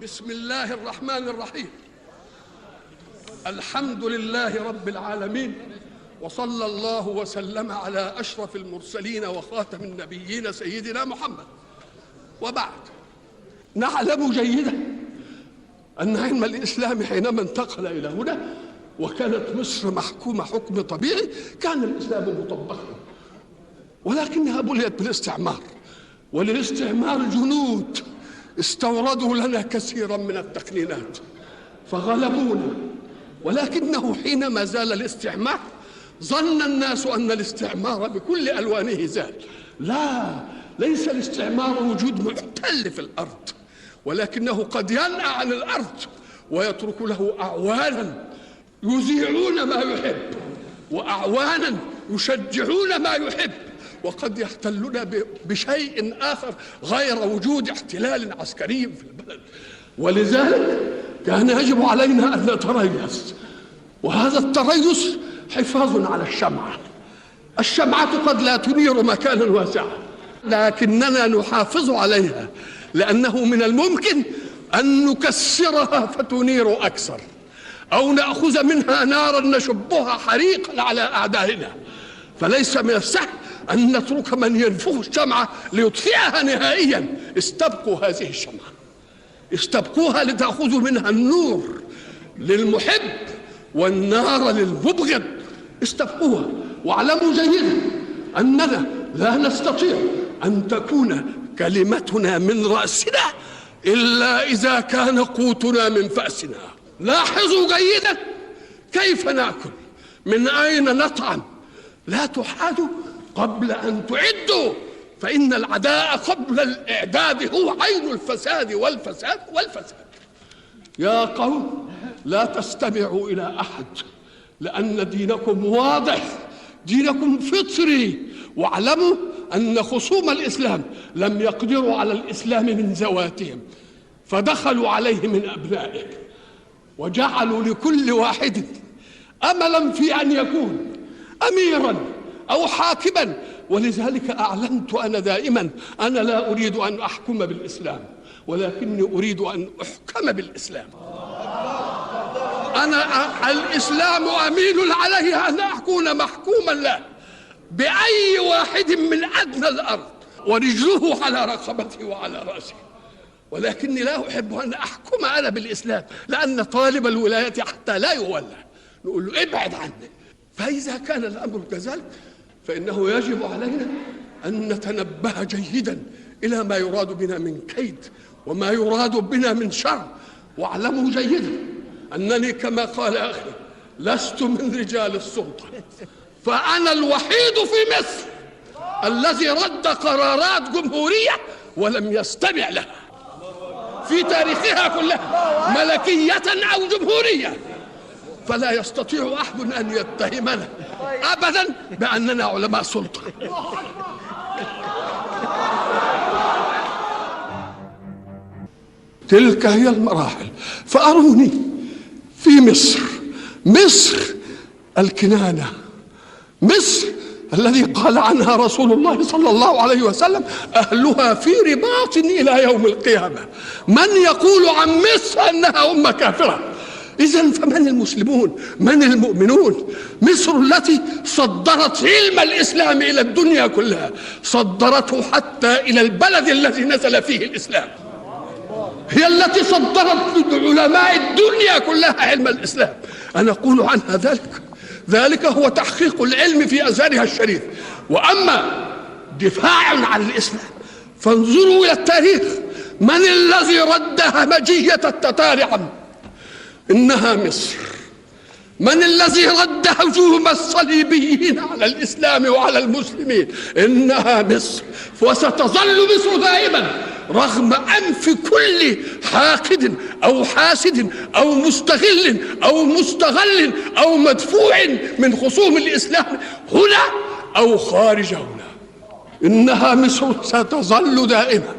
بسم الله الرحمن الرحيم. الحمد لله رب العالمين، وصلى الله وسلم على أشرف المرسلين وخاتم النبيين سيدنا محمد. وبعد، نعلم جيدا أن علم الإسلام حينما انتقل إلى هنا وكانت مصر محكومة حكم طبيعي كان الإسلام مطبقا، ولكنها بليت بالاستعمار، وللاستعمار جنود استوردوا لنا كثيرا من التقنينات فغلبونا. ولكنه حينما زال الاستعمار ظن الناس أن الاستعمار بكل ألوانه زال. لا، ليس الاستعمار وجود محتل في الأرض، ولكنه قد ينأى عن الأرض ويترك له أعوانا يذيعون ما يحب وأعوانا يشجعون ما يحب، وقد يحتلنا بشيء آخر غير وجود احتلال عسكري في البلد. ولذلك كان يجب علينا أن نتريث، وهذا التريث حفاظ على الشمعة. الشمعة قد لا تنير مكانا واسعا، لكننا نحافظ عليها، لأنه من الممكن أن نكسرها فتنير أكثر، أو نأخذ منها نارا نشبها حريقا على أعدائنا. فليس من السهل أن نترك من ينفخ الشمعة ليطفئها نهائيا. استبقوا هذه الشمعة، استبقوها لتأخذوا منها النور للمحب والنار للمبغض. استبقوها، واعلموا جيدا أننا لا نستطيع أن تكون كلمتنا من رأسنا إلا إذا كان قوتنا من فأسنا. لاحظوا جيدا كيف نأكل، من أين نطعم. لا تحادوا قبل أن تعدوا، فإن العداء قبل الإعداد هو عين الفساد والفساد والفساد. يا قوم، لا تستمعوا إلى أحد، لأن دينكم واضح، دينكم فطري. واعلموا أن خصوم الإسلام لم يقدروا على الإسلام من ذواتهم، فدخلوا عليه من أبنائه، وجعلوا لكل واحد أملا في أن يكون أميرا أو حاكما. ولذلك أعلنت أنا دائما أنا لا أريد أن أحكم بالإسلام، ولكني أريد أن أحكم بالإسلام. أنا الإسلام أميل عليه أن أكون محكوما له بأي واحد من أدنى الأرض، ورجله على رقبته وعلى رأسه. ولكني لا أحب أن أحكم أنا بالإسلام، لأن طالب الولاية حتى لا يولى نقول له ابعد عني. فإذا كان الأمر كذلك فإنه يجب علينا أن نتنبه جيدا إلى ما يراد بنا من كيد وما يراد بنا من شر. واعلموا جيدا أنني كما قال أخي لست من رجال السلطة، فأنا الوحيد في مصر الذي رد قرارات جمهورية ولم يستمع لها في تاريخها كلها، ملكية أو جمهورية. فلا يستطيع أحد أن يتهمنا أبدا بأننا علماء سلطة. تلك هي المراحل. فأروني في مصر الكنانة، مصر الذي قال عنها رسول الله صلى الله عليه وسلم أهلها في رباط إلى يوم القيامة. من يقول عن مصر أنها أمة كافرة؟ إذن فمن المسلمون؟ من المؤمنون؟ مصر التي صدرت علم الإسلام إلى الدنيا كلها، صدرته حتى إلى البلد الذي نزل فيه الإسلام. هي التي صدرت لعلماء الدنيا كلها علم الإسلام. أنا أقول عنها ذلك هو تحقيق العلم في أزهرها الشريف. وأما دفاع عن الإسلام فانظروا إلى التاريخ. من الذي رد همجية التتار عنه؟ إنها مصر. من الذي رد هجوم الصليبيين على الإسلام وعلى المسلمين؟ إنها مصر. وستظل مصر دائما رغم أنف كل حاقد أو حاسد أو مستغل أو مستغل أو مدفوع من خصوم الإسلام هنا أو خارج هنا. إنها مصر ستظل دائما